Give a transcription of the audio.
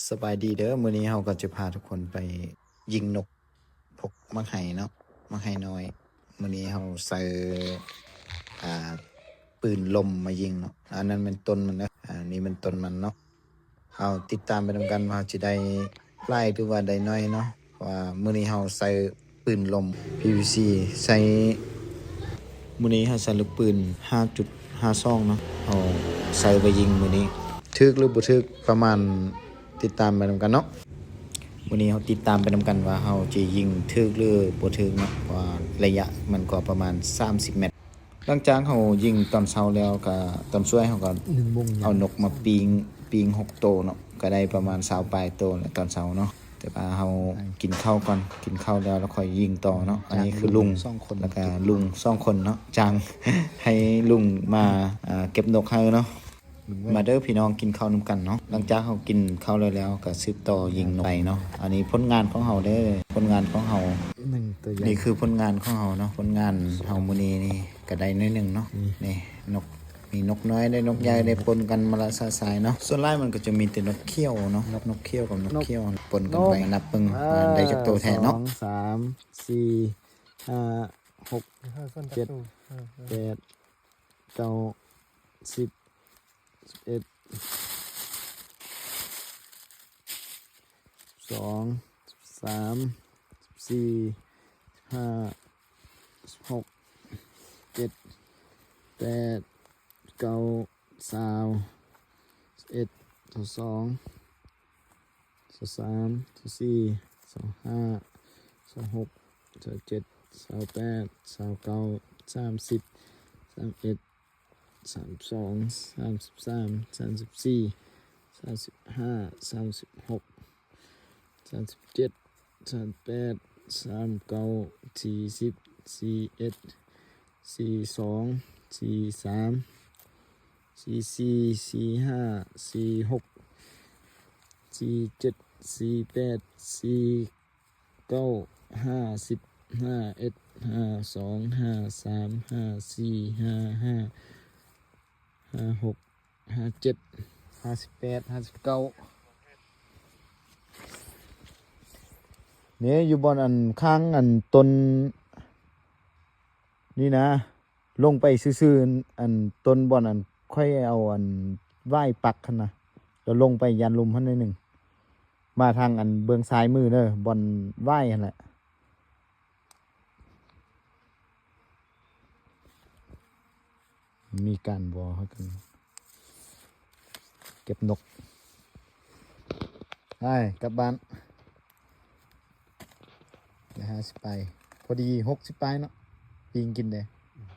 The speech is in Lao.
ສະບາຍດີເດີ ມື້ນີ້ເຮົາກໍຈະພາທຸກຄົນໄປຍິງນົກ ພວກໝາກໄຮເນາະ ໝາກໄຮນ້ອຍ. ມື້ນີ້ເຮົາໃສ່ ອ່າ ປືນລົມມາຍິງເນາະ. ອັນນັ້ນແມ່ນຕົ້ນມັນເດີ ອັນນີ້ແມ່ນຕົ້ນມັນເນາະ. ເຮົາຕິດຕາມໄປນຳກັນວ່າເຮົາຈະໄດ້ຫຼາຍ ຫຼືວ່າໄດ້ໜ້ອຍເນາະ ເພາະວ່າມື້ນີ້ເຮົາໃສ່ປືນລົມ ພີວີຊີ ໃສ່ ມື້ນີ້ເຮົາໃສ່ລູກປືນ ຫ້າຈຸດຫ້າສອງເນາະ ເຮົາໃສ່ໄປຍິງມື້ນີ້ ຖືກຫຼືບໍ່ຖືກ ປະມານ ຕິດຕາມໄປນຳກັນເນາະ. ມື້ນີ້ເຮົາຕິດຕາມໄປນຳກັນວ່າເຮົາຈະຍິງຖືກຫຼືບໍ່ຖືກເນາະ ເພາະວ່າໄລຍະມັນກໍປະມານສາມສິບແມັດ. ຫຼັງຈາກເຮົາຍິງຕອນເຊົ້າແລ້ວ ກະຕອນສວຍເຮົາກໍ ໜຶ່ງໂມງ ເອົານົກມາປີ້ງ ປີ້ງຫົກໂຕເນາະ ກໍໄດ້ປະມານຊາວປາຍໂຕແຫຼະຕອນເຊົ້າເນາະ. ແຕ່ວ່າເຮົາ ໄປ ກິນເຂົ້າກ່ອນ ກິນເຂົ້າແລ້ວ ແລ້ວຄ່ອຍຍິງຕໍ່ເນາະ. ອັນນີ້ຄືລຸງ ສອງຄົນ ແລ້ວກະລຸງສອງຄົນເນາະ ຈ້າງໃຫ້ລຸງມາ ອ່າ ເກັບນົກໃຫ້ເນາະ. ມາເດີພີ່ນ້ອງ ກິນເຂົ້ານຳກັນເນາະ. ຫຼັງຈາກເຮົາກິນເຂົ້າແລ້ວ ແລ້ວກໍສືບຕໍ່ຍິງນົກໄປເນາະ. ອັນນີ້ຜົນງານຂອງເຮົາເດີ ຜົນງານຂອງເຮົາ ໜຶ່ງຕົວໃຫຍ່ ນີ້ຄືຜົນງານຂອງເຮົາເນາະ. ຜົນງານເຮົາມື້ນີ້ນີ້ກໍໄດ້ໜ້ອຍໜຶ່ງເນາະ. ນີ້ ນີ້ນົກ ມີນົກນ້ອຍ ໄດ້ນົກໃຫຍ່ ອືມ ໄດ້ປົນກັນມາລະຊະຊາຍເນາະ. ສ່ວນຫຼາຍມັນກໍຈະມີແຕ່ນົກຂຽວເນາະ ນົກຂຽວກັບນົກຂຽວ ປົນກັນໄປ. ນັບເບິ່ງວ່າໄດ້ຈັກໂຕແທ້ເນາະ. ໜຶ່ງ ສອງ ສາມ ສີ່ ຫ້າ ຫົກ ເຈັດ ແປດ ເກົ້າ ສິບ ສິບເອັດ ສອງ ສາມ ສີ່ ຫ້າ ຫົກ ເຈັດ ແປດ ເກົ້າ ຊາວ ສິບເອັດ ຊາວສອງ ຊາວສາມ ຊາວສີ່ ຊາວຫ້າ ຊາວຫົກ ຊາວເຈັດ ຊາວແປດ ຊາວເກົ້າ ສາມສິບ ສາມເອັດ ສາມສອງ ສາມສິບສາມ ສາມສິບສີ່ ສາມສິບຫ້າ ສາມສິບຫົກ ສາມສິບເຈັດ ສາມແປດ ສາມເກົ້າ ສີ່ສິບ ສີ່ເອັດ ສີ່ສອງ ສີ່ສາມ ສີ່ສີ່ ສີ່ຫ້າ ສີ່ຫົກ ສີ່ເຈັດ ສີ່ແປດ ສີ່ ເກົ້າ ຫ້າສິບ ຫ້າເອັດ ຫ້າສອງ ຫ້າສາມ ຫ້າສີ່ ຫ້າຫ້າ ຫ້າຫົກ ຫ້າເຈັດ ຫ້າສິບແປດ ຫ້າສິບເກົ້າ ນີ້ຢູ່ບ່ອນອັນຂ້າງອັນຕົ້ນນີ້ນະ. ລົງໄປຊື່ໆ ອັນຕົ້ນບ່ອນອັນຂ້ອຍເອົາອັນຫວ້າຍປັກຫັ້ນນະ ແລ້ວລົງໄປຢ້ານລຸ່ມຫັ້ນໜ້ອຍໜຶ່ງ ມາທາງອັນເບື້ອງຊ້າຍມືເດີ ບ່ອນຫວ້າຍຫັ້ນແຫຼະ. ມີການບໍ່ ເຮົາກັນເກັບນົກ. ໄປ ກັບບ້ານ. ໄດ້ຫ້າສິບປາຍ ພໍດີຫົກສິບປາຍເນາະ ປີ້ງກິນເດ້.